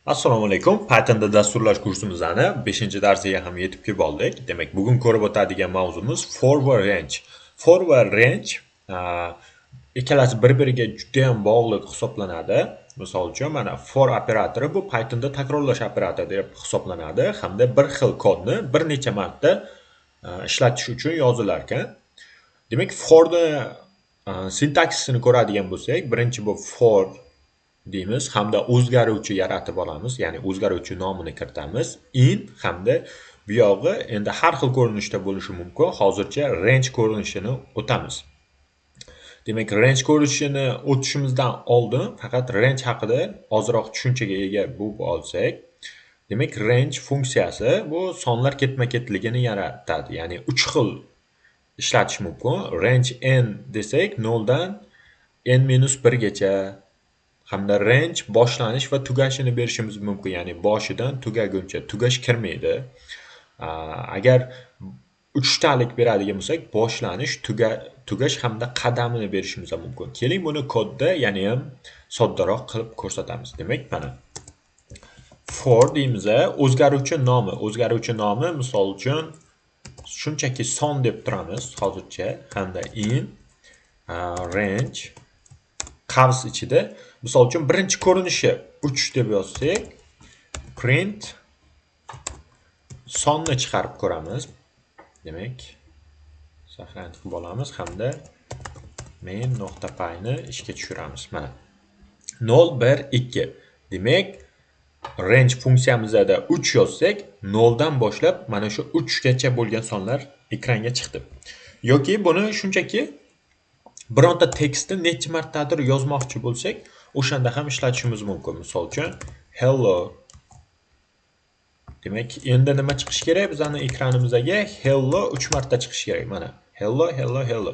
Assalomu alaykum. Pythonda dasturlash kursimizni 5-darsiga ham yetib kelib oldik. Demak, bugun ko'rib o'tadigan mavzumiz for va range. For va range ikkalasi bir-biriga juda ham bog'liq hisoblanadi. Misol uchun, mana for operatori bu Pythonda takrorlash operatori deb hisoblanadi hamda bir xil kodni bir necha marta ishlatish uchun yozilar ekan. Demak, forni sintaksisini ko'radigan bo'lsak, birinchi bu for deymiz hamda o'zgaruvchi yaratib olamiz, ya'ni o'zgaruvchi nomini kiritamiz, in hamda bu yog'i endi har xil ko'rinishda bo'lishi mumkin. Hozircha range ko'rinishini o'tamiz. Demak, range ko'rinishini o'tishimizdan oldin faqat range haqida ozroq tushunchaga ega bo'lib olsak, demak, range funksiyasi bu sonlar ketma-ketligini yaratadi. Ya'ni 3 xil ishlatish mumkin. Range n desak 0 dan n-1 gacha hamda range boshlanish va tugashini berishimiz mumkin, ya'ni boshidan tugaguncha, tugash kirmaydi. Agar 3 talik beradigan bo'lsak, boshlanish, tugash hamda qadamini berishimiz ham mumkin. Keling, buni kodda yana ham soddaroq qilib ko'rsatamiz. Demak, mana for deymiz, o'zgaruvchi nomi, o'zgaruvchi nomi misol uchun shunchaki son deb turamiz hozircha hamda in range qavs ichida misol uchun birinchi ko'rinishi 3 deb yozsak, print sonni chiqarib ko'ramiz. Demak, saqlanib qilib olamiz hamda main.py ni ishga tushiramiz. Mana 0 1 2. Demak, range funksiyamizda 3 yozsak, 0 dan boshlab mana shu 3 gacha bo'lgan sonlar ekranga chiqdi. Yoki buni shunchaki bironta tekstni necha martadir yozmoqchi bo'lsak, o'shanda ham ishlatishimiz mumkin. Misol uchun hello. Demak, endi nima chiqishi kerak? Bizning ekranimizga hello 3 marta chiqishi kerak. Mana hello, hello, hello.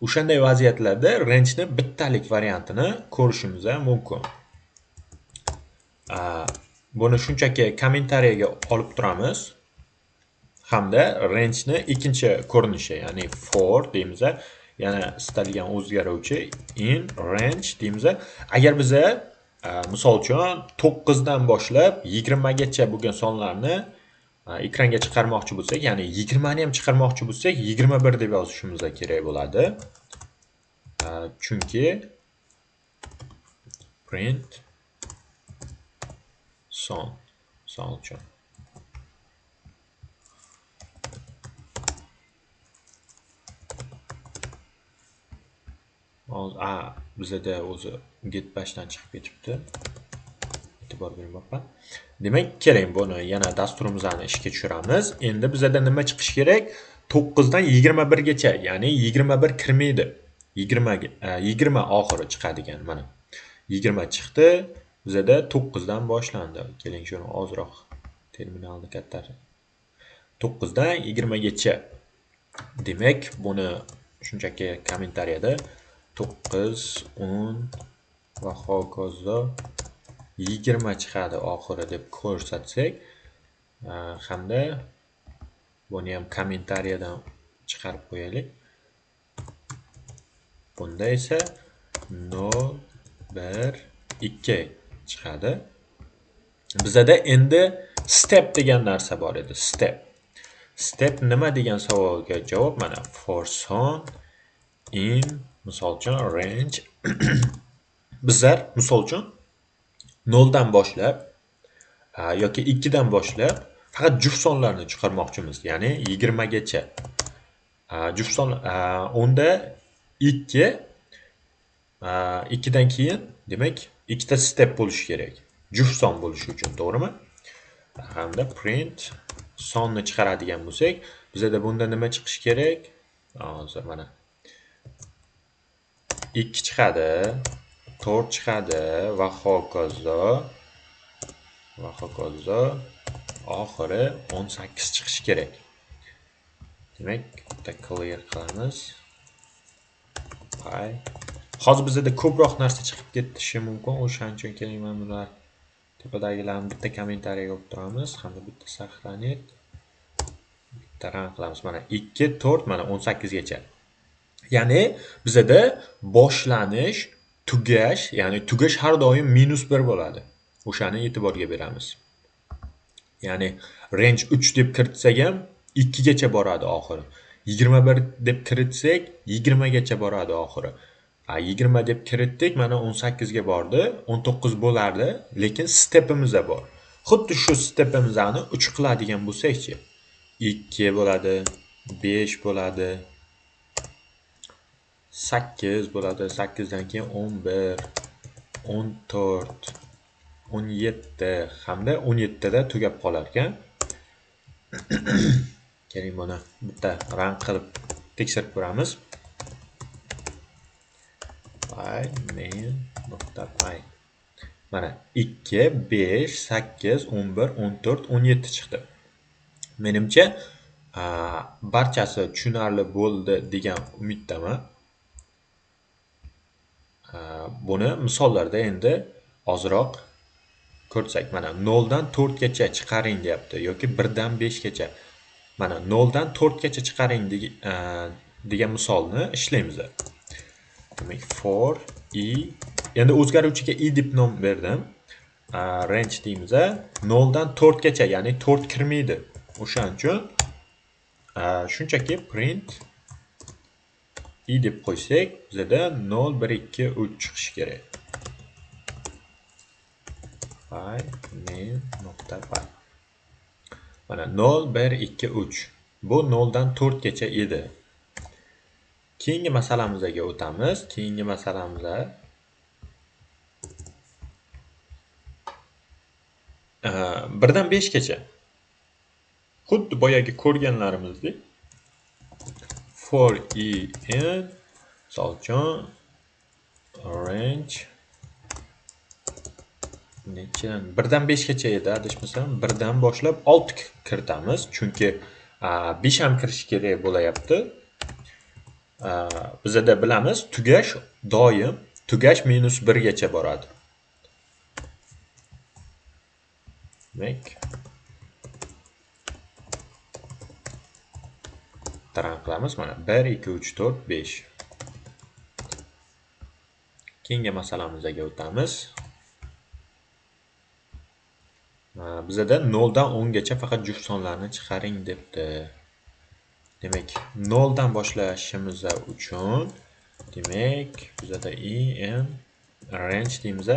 O'shanday vaziyatlarda range'ni bittalik variantini ko'rishimiz ham mumkin. Buni shunchaki kommentariyaga olib turamiz hamda range'ni ikkinchi ko'rinishi, ya'ni for deymiz, yana istalgan o'zgaruvchi in range deymiz. Agar biza misol uchun 9 dan boshlab 20 gacha bo'lgan sonlarni ekranga chiqarmoqchi bo'lsak, ya'ni 20 ni ham chiqarmoqchi bo'lsak, 21 deb yozishimiz kerak bo'ladi. Chunki print son misol uchun bizada o'zi get bashdan chiqib ketibdi. E'tibor bermayapman. Demak, keling, buni yana dasturimizni ishga tushiramiz. Endi bizada nima chiqishi kerak? 9 dan 21 gacha, ya'ni 21 kirmaydi. 20 oxiri chiqadigan mana. 20 chiqdi. Bizada 9 dan boshlandi. Keling, shuni ozroq terminalni kattar. 9 dan 20 gacha. Demak, buni shunchaki kommentariyada 9, 10 va hokazo 20 chiqadi oxiri deb ko'rsatsak, hamda buni ham kommentariyadan chiqarib qo'yaylik. Bunda esa 0, 1, 2 chiqadi. Bizada endi step degan narsa bor edi. Step. Step nima degan savolga javob mana for son in misol uchun range bizlar misol uchun 0 dan boshlab yoki 2 dan boshlab faqat juft sonlarni chiqarmoqchimiz, ya'ni 20 gacha. Juft son unda 2 2 dan keyin demak ikkita step bo'lishi kerak. Juft son bo'lishi uchun, to'g'rimi? Hamda print sonni chiqaradigan bo'lsak, bizada bunda nima chiqishi kerak? Hozir mana 2 chiqadi, 4 chiqadi va hokazo va hokazo oxiri 18 chiqishi kerak. Demak, bitta clear qilamiz. Py. Hozir bizda ko'proq narsa chiqib ketishi mumkin. O'shaning uchun keling, mana bular tepadagilarni bitta kommentariyaga olib turamiz hamda bitta saqlanib bitta rang qilamiz. Mana 2, 4, mana 18 gacha. Ya'ni bizada boshlanish, tugash, ya'ni tugash har doim -1 bo'ladi. O'shani e'tiborga beramiz. Ya'ni range 3 deb kiritsak ham 2 gacha boradi oxiri. 21 deb kiritsak 20 gacha boradi oxiri. 20 deb kiritdik, mana 18 ga bordi, 19 bo'lardi, lekin stepimiz bor. Xuddi shu stepimizni 3 qiladigan bo'lsak-chi, 2 bo'ladi, 5 bo'ladi, 8 bo'ladi, 8 dan keyin 11, 14, 17 hamda 17 da tugab qolar ekan. Keling buni bitta rang qilib tekshirib ko'ramiz. Py main nuqta py. Mana 2, 5, 8, 11, 14, 17 chiqdi. Menimcha barchasi tushunarli bo'ldi degan umiddaman. Buni misollarda endi ozroq ko'rsak, mana 0 dan 4 gacha chiqaring deyapti yoki 1 dan 5 gacha. Mana 0 dan 4 gacha chiqaring degan misolni ishlaymiz. Demak, for i, endi o'zgaruvchiga i deb nom berdim. Range deymiz, 0 dan 4 gacha, ya'ni 4 kirmaydi. O'shaning uchun shunchaki print i deb qo'ysak, bizda 0 1 2 3 chiqishi kerak. Py main nuqta py. Mana 0 1 2 3. Bu 0 dan 4 gacha edi. Keyingi masalamizga o'tamiz. Keyingi masalamizda 1 dan 5 gacha. Xuddi boyagi ko'rganlarimizdek for i in, misol uchun range nechadan 1 dan 5 gacha edi, adashmasam 1 dan boshlab 6 kiritamiz, chunki 5 ham kirishi kerak bo'layapti. Bizada bilamiz, tugash doim tugash -1 gacha boradi. Demak, taran qilamiz, mana 1 2 3 4 5. Keyingi masalamizga o'tamiz. Bizada 0 dan 10 gacha faqat juft sonlarni chiqaring debdi. Demak, 0 dan boshlashimiz uchun, demak, bizada i n range deymiz,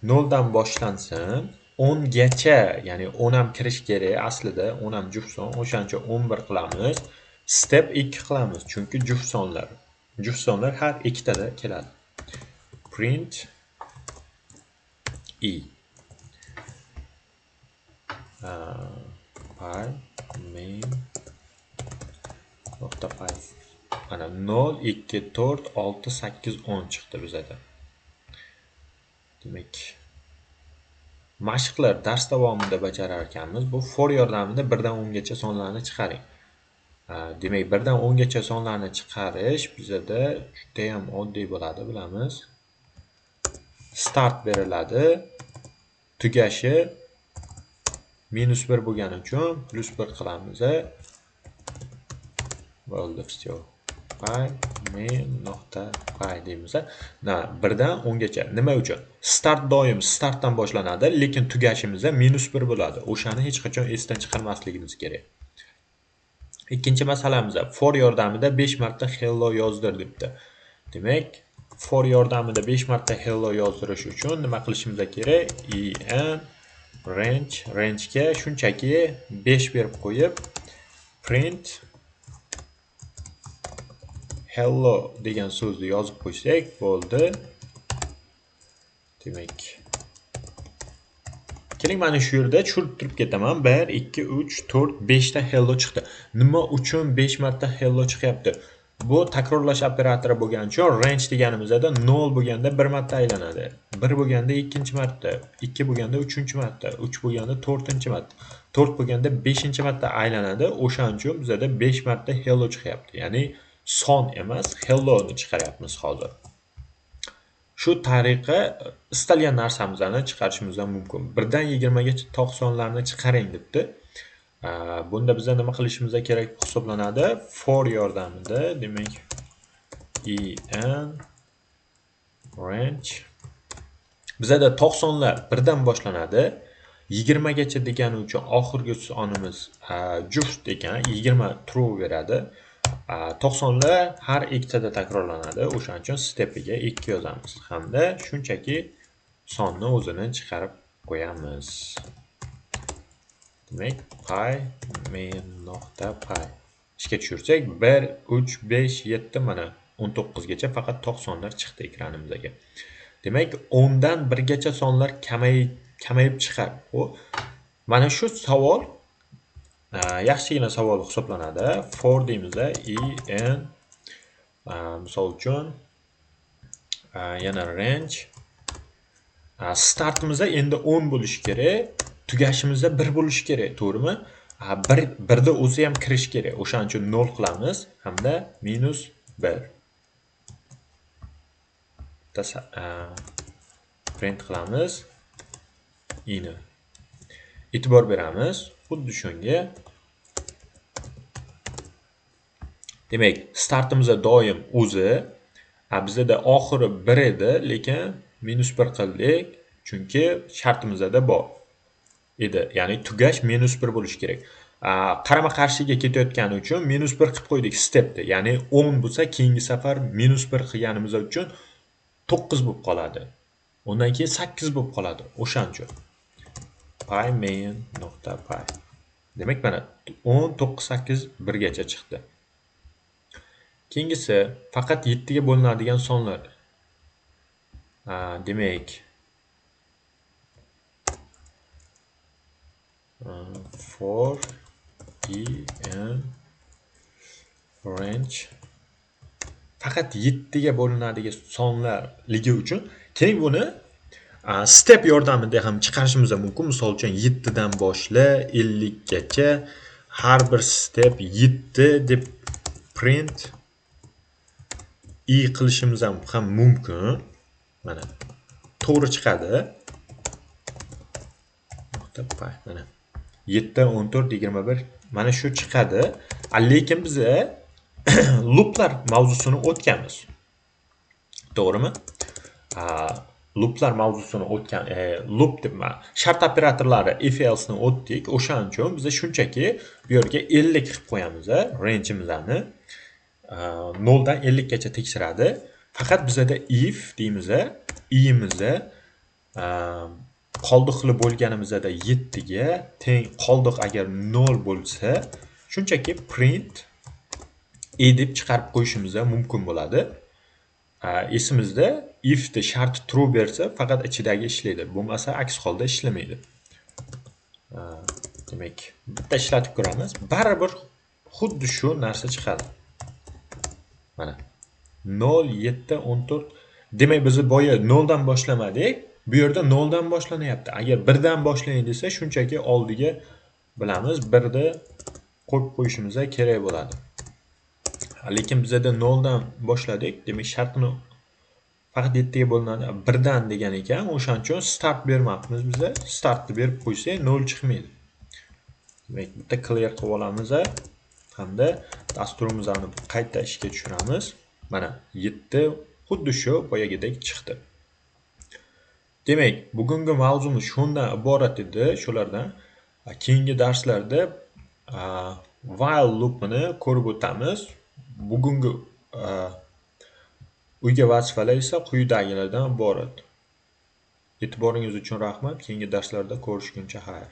0 dan boshlansin, 10 gacha, ya'ni 10 ham kirish kerak aslida, 10 ham juft son, o'shaning uchun 11 qilamiz. Step 2 qilamiz, chunki juft sonlar. Juft sonlar har ikkitada keladi. Print i py main nuqta py. Mana 0 2 4 6 8 10 chiqdi bizada. Demak, mashqlar dars davomida bajarar ekanmiz. Bu for yordamida 1 dan 10 gacha sonlarni chiqaring. Demak, 1 dan 10 gacha sonlarni chiqarish bizada juda ham oddiy bo'ladi, bilamiz. Start beriladi. Tugashi -1 bo'lgani uchun +1 qilamiz. Bo'ldi, всё. Py main nuqta py deymiz. Na, 1 dan 10 gacha. Nima uchun? Start doim startdan boshlanadi, lekin tugashimiz -1 bo'ladi. O'shani hech qachon esdan chiqarmasligimiz kerak. Ikkinchi masalamiz for yordamida 5 marta hello yozdir debdi. Demak, for yordamida 5 marta hello yozdirish uchun nima qilishimiz kerak? En range, range ga shunchaki 5 berib qo'yib print hello degan so'zni yozib qo'ysak bo'ldi. Demak, keling mana shu yerda tushirib turib ketaman. 1 2 3 4 5 ta hello chiqdi. Nima uchun 5 marta hello chiqyapti? Bu takrorlash operatori bo'lgani uchun range deganimizda 0 bo'lganda 1 marta aylanadi. 1 bo'lganda 2 marta, 2 bo'lganda 3 marta, 3 bo'lganda 4 marta, 4 bo'lganda 5 marta aylanadi. O'shaning uchun bizda 5 marta hello chiqyapti. Ya'ni son emas, hello ni chiqaryapmiz hozir. Shu tariqa istalgan narsamizni chiqarishimiz ham mumkin. 1 dan 20 gacha to'q sonlarni chiqaring debdi. Bunda biz nima qilishimiz kerak hisoblanadi? For yordamida, demak, en range Bizada 90lar birdan boshlanadi. 20 gacha degani uchun oxirgi sonimiz juft ekan, 20 true beradi. 90lar har ikkitada takrorlanadi. O'shaning uchun stepiga 2 yozamiz hamda shunchaki sonni o'zini chiqarib qo'yamiz. Demak, pi main nuqta pi. Ishga tushirsak 1 3 5 7 mana 19 gacha faqat 90lar chiqdi ekranimizga. Demak, 10 dan 1 gacha sonlar kamayib chiqar. Mana shu savol yaxshigina savol hisoblanadi. For deymiz, i n misol uchun yana range. Startimizda endi 10 bo'lishi kerak, tugashimizda 1 bo'lishi kerak, to'g'rimi? 1 da o'zi ham kirish kerak. O'shaning uchun 0 qilamiz hamda -1. Print qilamiz ini. E'tibor beramiz xuddi shunga. Demak, startimizda doim o'zi, bizda oxiri 1 edi, lekin -1 qildik, chunki shartimizda bor edi. Ya'ni tugash -1 bo'lishi kerak. Qarama-qarshiga ketayotgani uchun -1 qilib qo'ydik stepni. Ya'ni 10 bo'lsa, keyingi safar -1 qilganimiz uchun 9 bo'lib qoladi. Undan keyin 8 bo'lib qoladi. O'shaning uchun pi main nuqta pi. Demak, mana 10 9 8 1 gacha chiqdi. Keyingisi faqat 7 ga bo'linadigan sonlar. Demak, for i n range faqat 7 ga bo'linadigan sonlarligi uchun keyin buni step yordamida ham chiqarishimiz mumkin. Misol uchun 7 dan boshla 50 gacha har bir step 7 deb print i qilishimiz ham mumkin. Mana to'g'ri chiqadi. Mana 7 14 21 mana shu chiqadi. Lekin biz looplar mavzusini o'tganmiz. To'g'rimi? Looplar mavzusini o'tgan, loop deb shart operatorlari if else ni o'tdik. O'shaning uchun biz shunchaki bu yerga 50 qilib qo'yamiz, range'imizni 0 dan 50 gacha tekshiradi. Faqat bizada if deymiz, i'imizda qoldiqli bo'lganimizda 7 ga teng qoldiq agar 0 bo'lsa, shunchaki print e deb chiqarib qo'yishimiz ham mumkin bo'ladi. Esimizda if ni sharti true bersa, faqat ichidagi ishlaydi. Bo'lmasa aks holda ishlamaydi. Demak, bitta ishlatib ko'ramiz. Baribir xuddi shu narsa chiqadi. Mana 0 7 14. Demak, biz boya 0 dan boshlamadik. Bu yerda 0 dan boshlanyapti. Agar 1 dan boshlang desa, shunchaki oldiga bilamiz 1 ni qo'yib qo'yishimiz kerak bo'ladi. Lekin bizada 0 dan boshladik. Demak, shartni faqat 7 ga bo'linadi. 1 dan degan ekan, o'shaning uchun start bermabmiz biza. Startni berib qo'ysak 0 chiqmaydi. Demak, bitta clear qilib olamiz hamda dasturimizni qayta ishga tushiramiz. Mana 7 xuddi shu boyagidek chiqdi. Demak, bugungi mavzumiz shundan iborat edi. Shulardan keyingi darslarda while loopini ko'rib o'tamiz. Bugungi uyga vazifalar esa quyidagilardan iborat. E'tiboringiz uchun rahmat. Keyingi darslarda ko'rishguncha xayr.